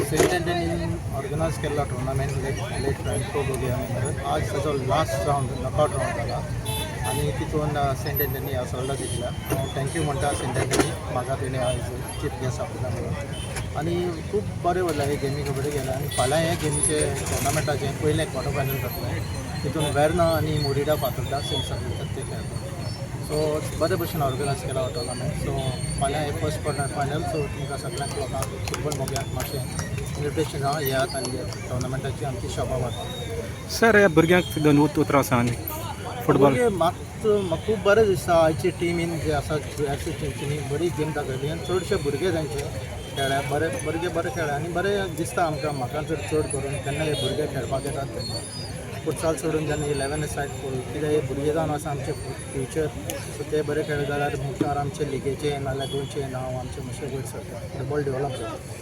Saint एंटनीन organise केल्लो tournament late late Franco गोगया म्हणून. आज ताचो लास्ट रावंड, नॉकआउट रावंड जाला आनी तितून सेंट एंटनी असोल्डा जिखल्या. हांव thank you म्हणटा सेंट एंटनी, म्हाका तेणी आयज चीफ गेस्ट आपयला म्हणून. आनी खूब बरें वयलें हे गेमी कबड्डी गेले आनी फाल्यां हे गेमीचे टुर्नामेंटाचें पयलें क्वॉर्टर फायनल जातलें. तितून वेर्ना आनी मुरिडा फातोड्डा सेम सर्कल ते खेळटा. सो बरे भशेन ऑर्गनायज केला हो टुर्नामेंट. सो फाल्यां हे फर्स्ट क्वॉर्टर फायनल. सो तुमकां सगळ्यांक लोकांक, फुटबॉल मोग्यांक मातशें इन्विटेशन आहा, येयात आनी टुर्नामेंटाची आमची शोभा वाडटा. सर, ह्या भुरग्यांक दोन उतरां सांग फुटबॉल. भुरगे मात म्हाका खूब बरें दिसता. आयची टिमीन जे आसा एफ सी चिंचणी, बरी गेम दाखयली आनी चडशे भुरगे तांचे खेळ्ळे बरे. भुरगे बरे खेळ्ळे आनी बरें दिसता आमकां. म्हाका जर चड करून केन्ना हे भुरगे खेळपाक येतात तेन्ना फुटसाल सोडून जेन्ना 11 सायड कित्याक हे भुरगे जावन आसा आमचे फ्युचर. सो ते बरे खेळ्ळे जाल्यार मुखार आमचे लिगेचें नाल्यार गोंयचें नांव आमचें मातशें वयर सरता, फुटबॉल डेवलप जाता.